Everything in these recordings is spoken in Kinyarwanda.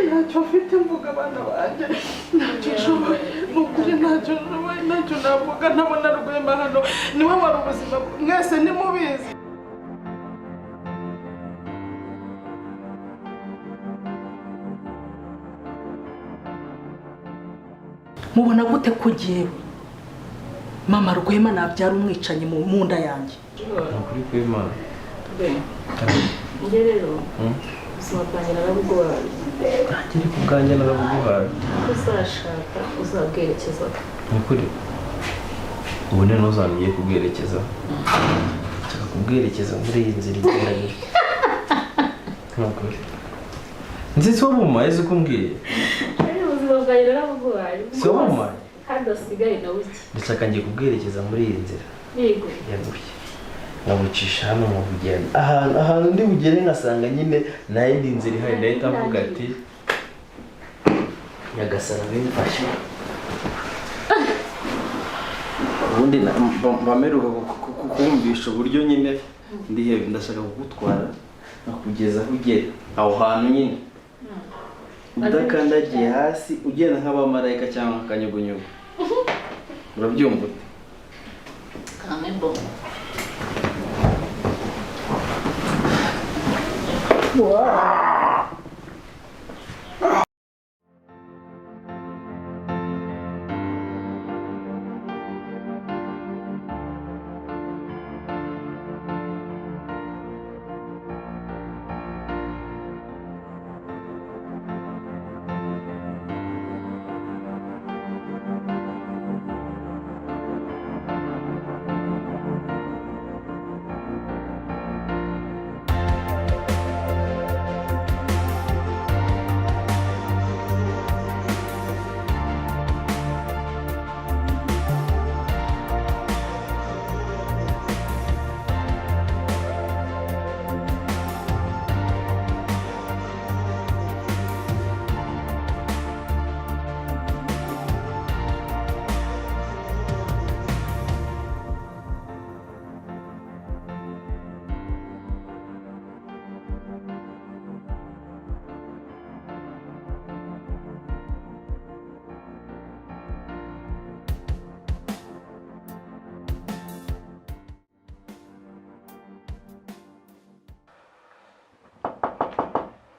Ntacyo mfite mvuga, abana banjye, ntacyo nshoboye, ni ukuri ntacyo nshoboye, ntacyo navuga. Ntabona Rwema hano, niwe wari ubuzima, mwese nimubizi. Mubona gute ko jyewe mama Rwema nabyara umwicanyi mu nda yanjye? Ni ukuri kw'Imana. Njye rero ubuzima bwanjye narabuguhaye. Nanjye ariko ubwanjye narabuguhaye. Uko uzashaka uzabwerekeza. Ni ukuri, ubu ni ntuzambwiye kubwerekeza, nshaka kubwerekeza muri iyi nzira igenda gutya. Ni ukuri, nzi si wowe umumaye, uzi uko umbwiye. Rero ubuzima bwanjye narabuguhaye. Si wowe umumaye. Hadasigaye na buke. Ndashaka ngiye kubwerekeza muri iyi nzira. Yego. Ya gutya, nkabucisha hano, nkabugenda ahantu ndi bugere, nkasanga nyine nta yindi nzira ihari, ndahita mvuga ati: "Nyagasana bimfashe." Ubundi mbameruka kukumvisha uburyo nyine ndihebye, ndashaka kugutwara nkakugeza aho ugera, aho hantu nyine udakandagiye hasi, ugenda nk'abamarayika cyangwa akanyugunyugu. Urabyumva ute? Kame bo.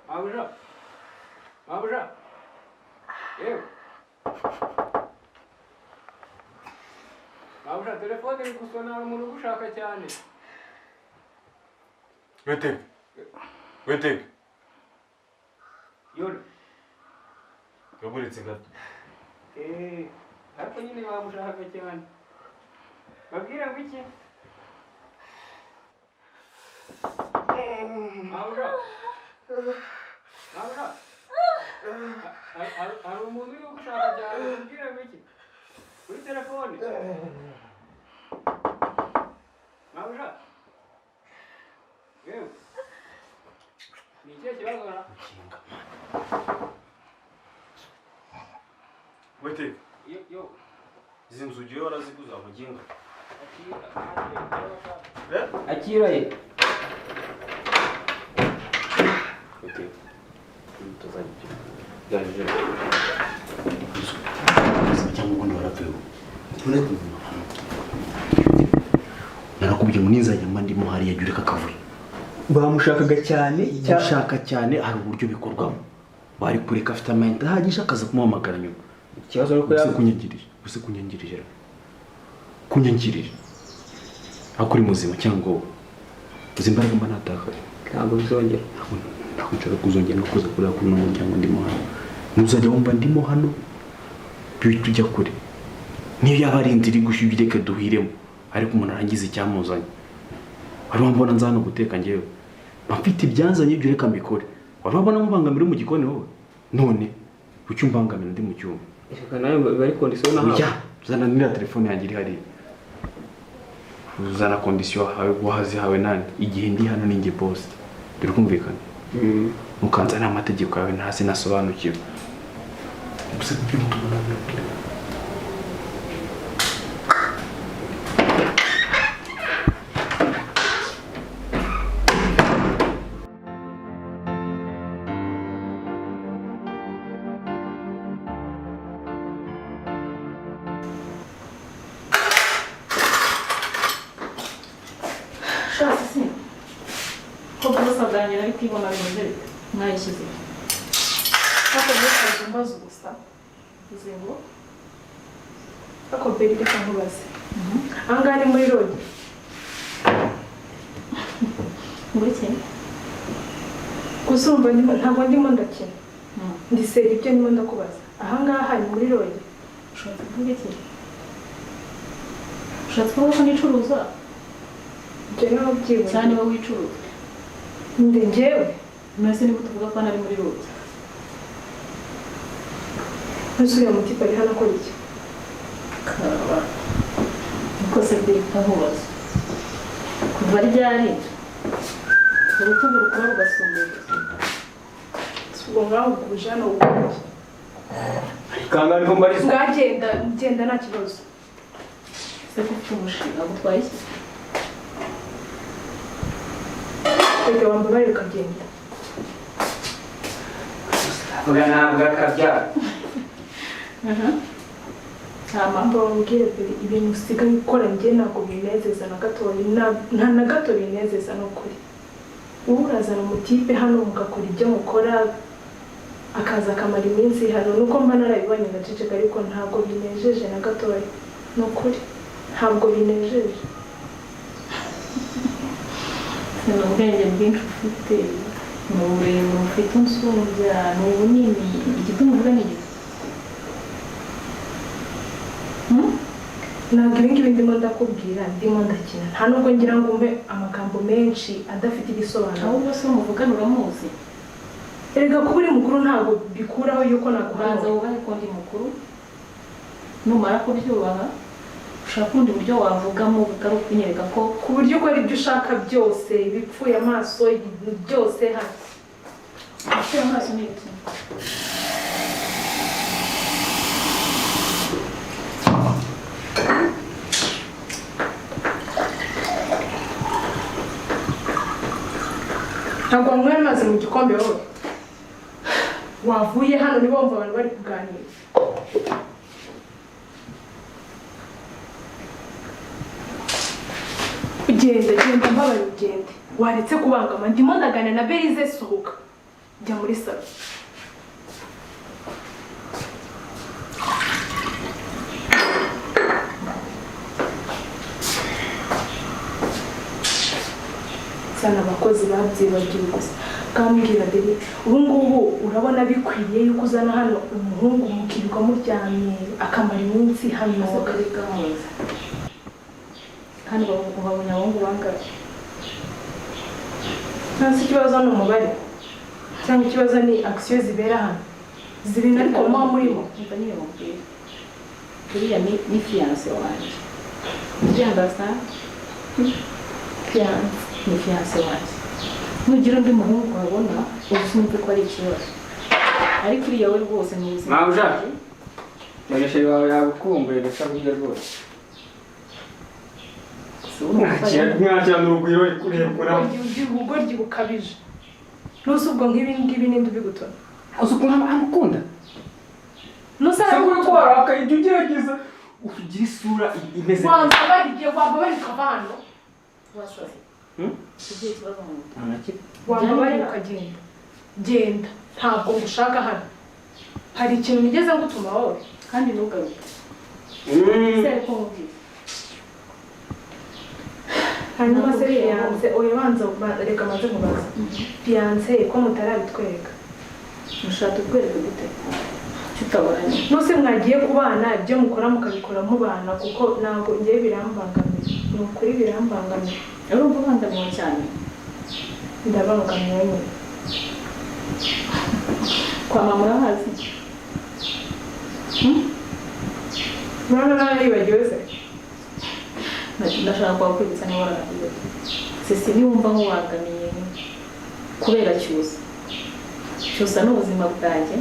Mabuja, mabuja, yewe mabuja, telefone iri gusona, hari umuntu ugushaka cyane. Witega, witega. Yolo. Yaburetse gato. Eee, ariko nyine bamushaka cyane, babwire ngo iki? Mabuja, mabuja, hari umuntu uri gushaka cyane, babwire ngo iki kuri telefone? Mabuja, yewe, ni ikihe kibazo na? Witega. Yo yo. Izi nzugi iyo waraziguze, muginga? Akira ye. Witega, tuzajya. Cyangwa ubundi warapfuye? Narakubwiye ngo nizajya mba ndimo hariya, jya ureka akavuyo. Bamushakaga cyane. Gushaka cyane, hari uburyo bikorwamo. Bari kureka afite amayinite ahagije, akaza kumuhamagara nyuma. Ikibazo nuko Gusa yaba kunyangirije, gusa kunyangirije, kunyangirije, ariko uri muzima cyangwa wowe uzi imbaraga mba natakaye? Ntabwo bizongera. Ntabwo nshaka kuzongera no kuza kureba kuri uno muryango ndimo hano. Ntuzajya wumva ndimo hano, bihita ujya kure. Niyo yaba ari inzira igushya, ubireke duhiremo, ariko umuntu arangiza icyamuzanye. Wari wambona nza hano guteka? Njyewe mba mfite ibyanzanye, ibyo reka mbikore. Wari wabona nkubangamira uri mu gikoni wowe? None kuki umbangamira ndi mu cyumba? Reka nawe biba ari condition nahawe. Oya, zana niriya telefone yanjye iri hariya. Uzana condition wahawe, wahazihawe nande? Igihe ndi hano ninjye boss, biri kumvikana. Mukanzanira amategeko yawe ntasi nasobanukiwe gusa ibyo mutubona. Ko bwose nari kwibona bimeze bite? Mwayishyize. Ariko ntukaze umbaza ubusa. Uvuze ngo Ariko Beri reka nkubaze. Aha ngaha ni muri rogi. Ngo iki? Gusa urumva ntabwo ndimo ndakina. Ndisera ibyo ndimo ndakubaza. Aha ngaha ni muri rogi. Ushatse kuvuga iki? Ushatse kuvuga ko nicuruza? Ibyo niho byibura. Cyane wowe wicuruza. Ndi njyewe. Mwese niba tuvuga ko nari muri rogi. Ntuzi uriya mutipe ari hano akora iki? Karaba. Niko se Beri nkubaza. Kuva ryari? Urutugu rukura rugasumba ijosi. Ubwo ngaho uje hano gukora iki? Kangana niho mbarizwa. Ngagenda genda nta kibazo. Se ko ufite umushinga gutwaye iki? Reka wambabarire ukagenda. Vuga ntabwo akabyara. Mbabwire Beri ibintu usigaye ukora njye ntabwo binezeza na gatoya, nta na gato binezeza ni ukuri. Wowe urazana umutipe hano mugakora ibyo mukora akaza akamara iminsi hano, nuko mba narabibonye ngaceceka ariko ntabwo binejeje na gatoya, ni ukuri ntabwo binejeje. Ni ubwenge bwinshi ufite, ni uburebure ufite unsumbya, ni ubunini, igituma uvuga ni igiti. Ntabwo ibi ngibi ndimo ndakubwira ndimo ndakina, nta nubwo ngira ngo umpe amagambo menshi adafite igisobanuro. Ahubwo se umuvugana uramuzi? Erega kuba uri mukuru ntabwo bikuraho yuko naguhanura. Banza wubahe ko ndi mukuru, numara kubyubaha ushaka ubundi buryo wavugamo butari ukunyereka ko ku buryo ukora ibyo ushaka byose, ibipfuye amaso, ibintu byose hano. Ibipfuye amaso ni ibiki? Ntabwo wanyweye amazi mu gikombe wowe. Wavuye hano niba wumva abantu bari kuganira. Ugenda genda mbabaye ugende. Waretse kubangama ndimo ndagana na Berize sohoka. Jya muri salo. Sana abakozi babyibagiwe gusa. Kambwira Beri, ubu ngubu urabona bikwiye yuko uzana hano umuhungu mukirirwa muryamye akamara iminsi hano. Hano babonye abahungu bangahe? Nta ikibazo ni umubare cyangwa ikibazo ni action zibera hano zibintu ariko muba murimo. Umva nyine mubwire. Uriya ni fiance wanjye. Ubyandasa? Fiance ni fiance wanjye. Nugira undi muhungu wabona uzumve ko ari ikibazo. Ariko uriya we rwose ni ubuzima. Mawuja. None wawe yagukumbuye gusa burya rwose. Mwakira n'urugwiro kureba ukuntu ubugoryi bukabije. Ntuzi ubwo nk'ibi ngibi ninde ubigutona? Uzi ukuntu amukunda? Ntuzi ko warakaye ujya ugerageza ugira isura imeze neza. Wambabariye wambabarira ukava hano. Wasaze. Ugiye ikibazo mu mutwe. Wambabarira ukagenda. Genda ntabwo ngushaka hano. Hari ikintu nigeze ngutuma wowe kandi ntugaruke. Sere ko nkubwiye. Hanyuma se fiance oya banza reka maze mubaza. Fiance ko mutarabitwereka. Mushaka kutwereka gute? Tutaboranye. Nose mwagiye kubana ibyo mukora mukabikora mubana kuko ntabwo ngiye birambangamiye. Ni ukuri birambangamiye. Urumva ubangamiwe cyane? Ndabangamiwe nyine. Kwa mama urahazi? Murabona naribagiwe se? Ndashaka kubakwibutsa niba wararahiwe. Sisi niwumva nk'ubangamiye kubera Cyusa. Cyusa ni ubuzima bwanjye.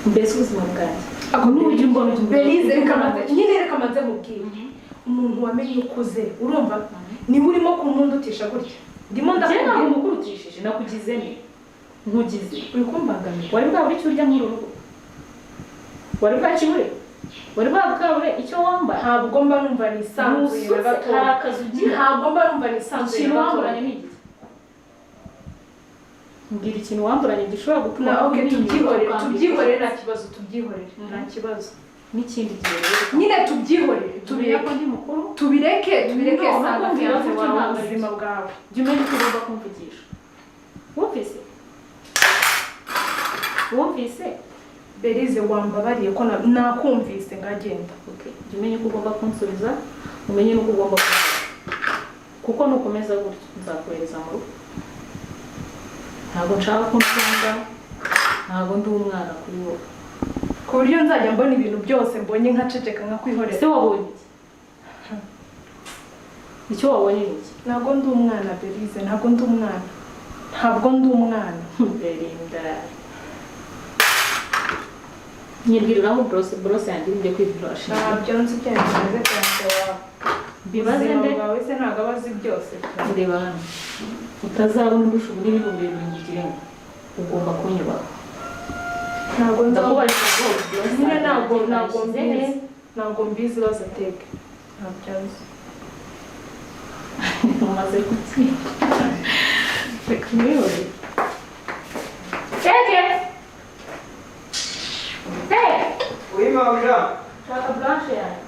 Mbese ubuzima bwanjye. Ako n'uburyo mbona Belize nyine reka manze mubwire. Umuntu wamenye ukuze urumva niba urimo kumundutisha gutya. Ndimo ndakubwira ntabwo mukurutishije nakugize ne. Nkugize. Uri kumbangamiye. Wari bwabure icyo urya muri uru rugo? Wari bwakibure? Wari bwabure icyo wambara? Ntabwo mba numva nisanzuye na gato. Hari akazi ugira. Ntabwo mba numva nisanzuye Ikintu na gato. wamburanye ni igiki? Mbwira ikintu wamburanye gishobora gutuma Na okay, tubyihorere, ukambika. Tubyihorere, nta kibazo, tubyihorere, nta kibazo. N'ikindi gihe rero Nyine tubyihorere, tumenya ko tubireke. ndi mukuru. Tubireke, tubireke. No, Sanga nakubwira fiance gutyo wawe, ntabwo ari ubuzima byo. bwawe. Jya umenya uko ugomba kumvugisha. Wumvise? Wumvise? Berize, wambabariye ko nakumvise, ngagenda. Okay. Jya umenya uko ugomba kunsubiza, umenye n'uko ugomba kuvuga. Kuko nukomeza gutyo nzakohereza mu rugo. Ntabwo nshaka ko unfunga, ntabwo ndi umwana kuri wowe. Ku buryo nzajya mbona ibintu byose mbonye nkaceceka nkakwihorera? Ese wabonye iki? Icyo wabonye ni iki? Ntabwo ndi umwana, Berize, ntabwo ndi umwana, ntabwo ndi umwana. Belinda. Nyibwiriraho borose, borose yanjye njye kwiborosha. Ntabyo nzi ibyo bimeze, fiance wawe. Mbibaze Ubuzima nde? bwawe se ntabwo aba azi byose? Reba hano. Utazabona undusha ubunini n'uburebure ngo ugire ngo ugomba kunyubaha. Ntabwo nzi. Ndakubajije ngo borose Nyine yanjye ntabwo nayishyize mbizi. he? Ntabwo mbizi, baza teke, ntabyo nzi. Umaze gutsinda. Reka mwihorere. Teke! Teke! Oui, mabuja. Shaka blanche yanjye.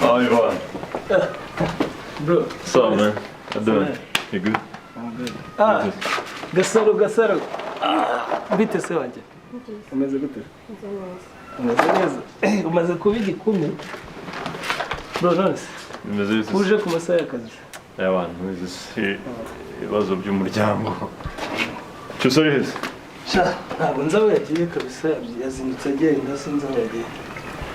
Hi, Ivan. Bro. What's up, man? How doing? You good? I'm good. Ah, Gasaro, Gasaro. Ah, bite se wanjye? Umeze gute? Umeze neza. Umaze kuba igikumi. Bro, none se? Bimeze bite se? Uje ku masaha y'akazi. Abantu, ibibazo by'umuryango. Cyusa ari heza? Sha, ntabwo nzi aho yagiye kabisa, yazindutse agenda, sinzi aho yagiye.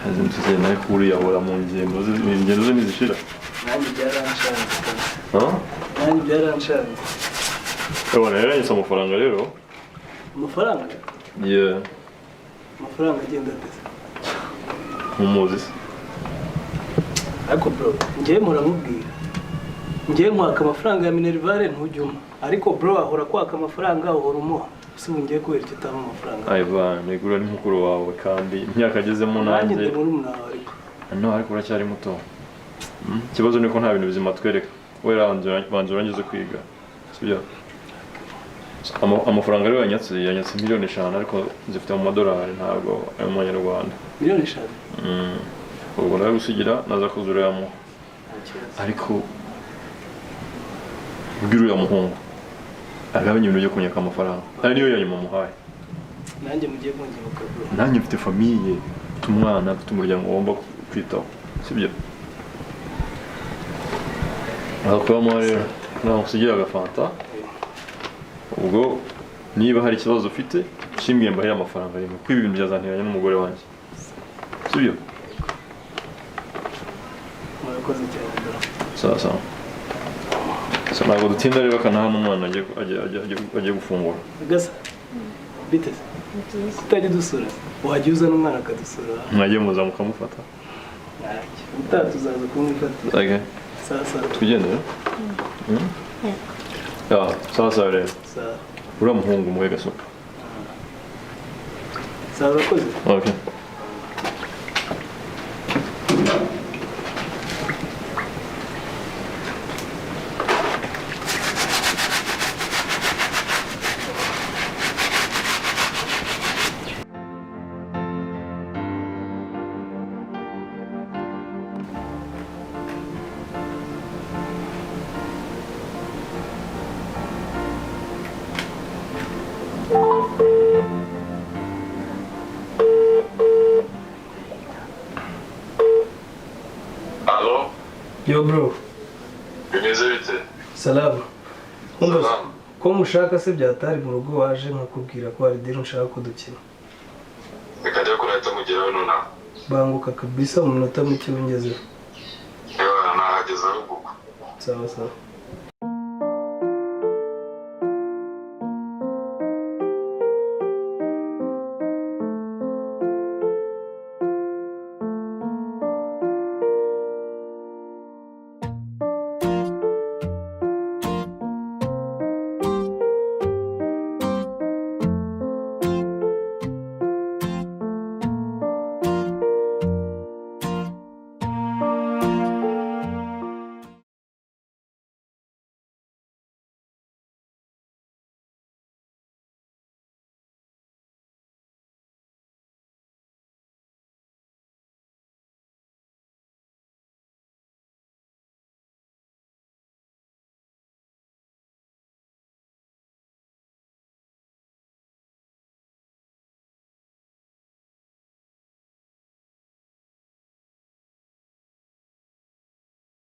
Yazindutse agenda, ariko uriya ahora mu ngendo ze, ingendo ze ntizishira. Nanjye byaranshanze kabisa. Huh? Nanjye byaranshanze. Ewana, yaranyise amafaranga rero. Amafaranga? Yeah. Amafaranga agenda ateze? Nk'umuzi se. Ariko bro, njyewe muramubwira. Njyewe nkwaka amafaranga ya Minerval ntujya umpa. Ariko bro ahora kwaka amafaranga, uhora umuha. Ese ubu ngiye kubera icyo utampa amafaranga? Ivan, igura ni mukuru wawe kandi imyaka agezemo Nanjye nanjye. ndi murumuna wawe ariko. No, ariko uracyari muto. Ikibazo ni uko nta bintu bizima twereka. We banza urangize kwiga. Sibyo? Amafaranga rero yanyatse 5 miliyoni, ariko zifite mu madolari, ntabwo ari mu manyarwanda. 5 miliyoni? Ubwo ndagusigira naza kuzura yamuha. Nta kibazo. Ariko ubwira uriya muhungu agabanya ibintu byo kunyaka amafaranga. Ari niyo ya nyuma muhaye. Nanjye mugiye kungibuka, bro. Nanjye mfite famille, mfite umwana, mfite umuryango ngomba kwitaho. Sibyo? Aho rero nagusigira agafanta. Ubwo niba hari ikibazo ufite shimbwiye mbahire amafaranga rimwe, kuko ibi bintu byazanteranya n'umugore wanjye. Sibyo? Murakoze cyane, bro. Sawa sawa. So ntabwo dutinda rero, kana hano umwana agiye gufungura. Gasa, bite se? Kutajya udusura? Wajya uzana umwana akadusura. Mwagiye muza mukamufata. Ntacyo. Ubutaha tuzaza kumwifatira. Okay. Sawa sawa. Twigendere. Ya, sawa sawa rero. Sawa. Uriya muhungu muhe gasopo. Sawa, urakoze. Okay. Alo, Yo bro, bimeze bite? Salama. Umva, Salamu. ko mushaka se byatari mu rugo, waje nkakubwira ko hari deal nshaka ko dukina. Reka njye kurahita mugeraho nonaha. Banguka kabisa, mu minota mike ungezeho. Ewa, nahageze ahubwo ubwo. Sawa sawa.